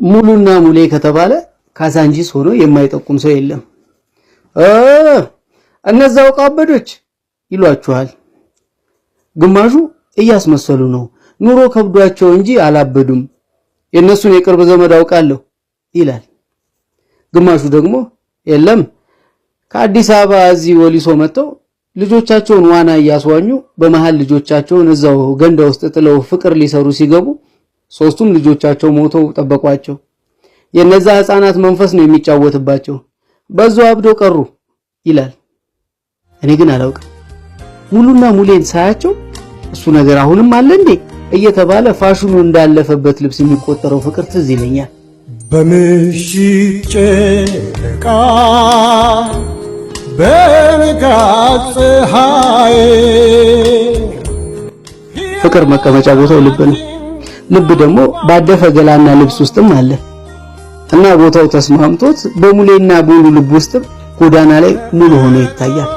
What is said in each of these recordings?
ሙሉና ሙሌ ከተባለ ካዛንቺስ ሆኖ የማይጠቁም ሰው የለም። እነዛው ቃበዶች ይሏችኋል። ግማሹ እያስመሰሉ ነው፣ ኑሮ ከብዷቸው እንጂ አላበዱም፣ የእነሱን የቅርብ ዘመድ አውቃለሁ ይላል። ግማሹ ደግሞ የለም ከአዲስ አበባ እዚህ ወሊሶ መጥተው ልጆቻቸውን ዋና እያስዋኙ በመሃል ልጆቻቸውን እዛው ገንዳ ውስጥ ጥለው ፍቅር ሊሰሩ ሲገቡ ሶስቱም ልጆቻቸው ሞተው ጠበቋቸው። የነዛ ህፃናት መንፈስ ነው የሚጫወትባቸው፣ በዛው አብዶ ቀሩ ይላል። እኔ ግን አላውቅም። ሙሉና ሙሌን ሳያቸው እሱ ነገር አሁንም አለ እንዴ እየተባለ ፋሽኑ እንዳለፈበት ልብስ የሚቆጠረው ፍቅር ትዝ ይለኛል። በምሽት ጨረቃ በንጋት ፀሐይ ፍቅር መቀመጫ ቦታው ልብ ነው። ልብ ደግሞ ባደፈ ገላና ልብስ ውስጥም አለ እና ቦታው ተስማምቶት በሙሌና በሙሉ ልብ ውስጥም ጎዳና ላይ ሙሉ ሆኖ ይታያል።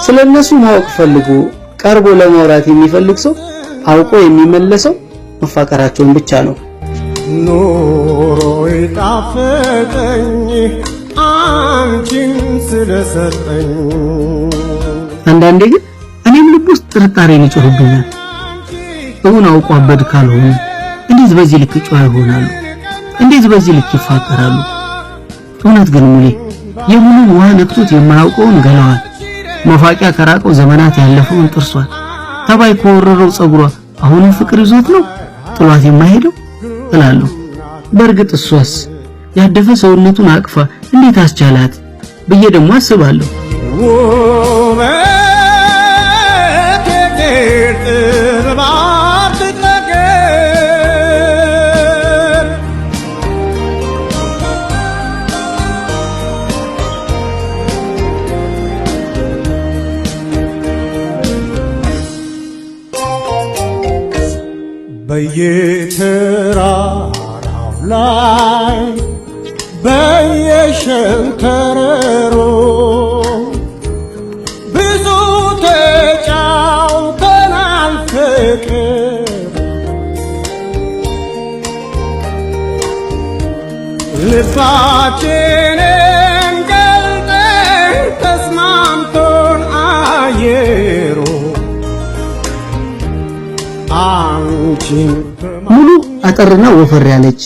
ስለነሱ ማወቅ ፈልጎ ቀርቦ ለማውራት የሚፈልግ ሰው አውቆ የሚመለሰው መፋቀራቸውን ብቻ ነው። ኑሮ ይጣፍጠኝ አንቺን ስለሰጠኝ። አንዳንዴ ግን እኔም ልብ ውስጥ ጥርጣሬን ይጮህብኛል። እውን አውቆ አበድ ካልሆኑ እንዴት በዚህ ልክ ጨዋ ይሆናሉ? እንዴት በዚህ ልክ ይፋቀራሉ? እውነት ግን ሙሌ የሙሉን ውሃ ነክቶት የማያውቀውን ገላዋን፣ መፋቂያ ከራቀው ዘመናት ያለፈውን ጥርሷን፣ ተባይ ከወረረው ጸጉሯ አሁንም ፍቅር ይዞት ነው ጥሏት የማይሄደው እላለሁ። በእርግጥ እሷስ ያደፈ ሰውነቱን አቅፋ እንዴት አስቻላት ብዬ ደግሞ አስባለሁ። ውበት የግር ጥበብ አትጠገብ በየተራራው ላይ በየሸንተረሩ ብዙ ተጫውተናል ፍቅር ልባችንን ገልጠን ተስማምቶን አየሩ አንቺን ሙሉ አጠርና ወፈር ያለች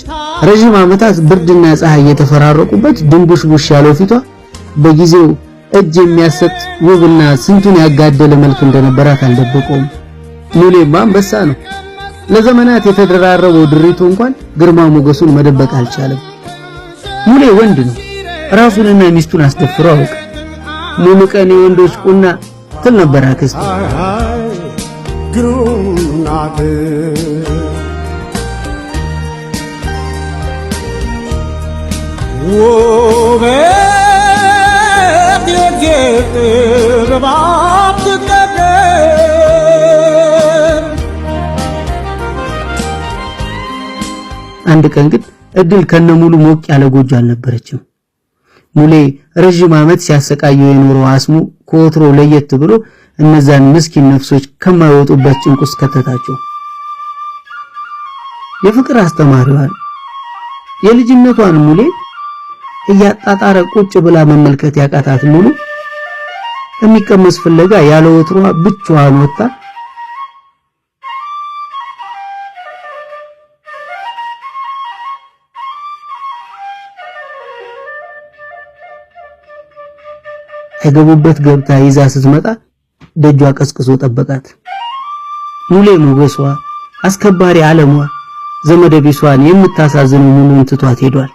ረዥም ዓመታት ብርድና ፀሐይ የተፈራረቁበት ድንቡሽቡሽ ያለው ፊቷ በጊዜው እጅ የሚያሰጥ ውብና ስንቱን ያጋደለ መልክ እንደነበራት አልደበቀውም። ሙሌማ አንበሳ ነው። ለዘመናት የተደራረበው ድሪቱ እንኳን ግርማ ሞገሱን መደበቅ አልቻለም። ሙሌ ወንድ ነው። ራሱንና ሚስቱን አስደፍሮ አውቅ። ሙሉ ቀን የወንዶች ቁና ትል ነበር አክስቱ። ግሩም ናት ውበት የግር ጥበብ አትጠገብ አንድ ቀን ግን እድል ከነሙሉ ሞቅ ያለ ጎጆ አልነበረችም። ሙሌ ረዥም ዓመት ሲያሰቃየው የኖረው አስሙ ከወትሮ ለየት ብሎ እነዛን ምስኪን ነፍሶች ከማይወጡበት ጭንቅ ውስጥ ከተታቸው። የፍቅር አስተማሪዋን የልጅነቷን ሙሌ እያጣጣረ ቁጭ ብላ መመልከት ያቃታት ሙሉ የሚቀመስ ፍለጋ ያለ ወትሯ ብቻዋን ወጣ። ከገቡበት ገብታ ይዛ ስትመጣ ደጇ ቀስቅሶ ጠበቃት። ሙሌ ሞገሷ፣ አስከባሪ ዓለሟ፣ ዘመደ ቢሷን የምታሳዝነው ሙሉን ትቷት ሄዷል።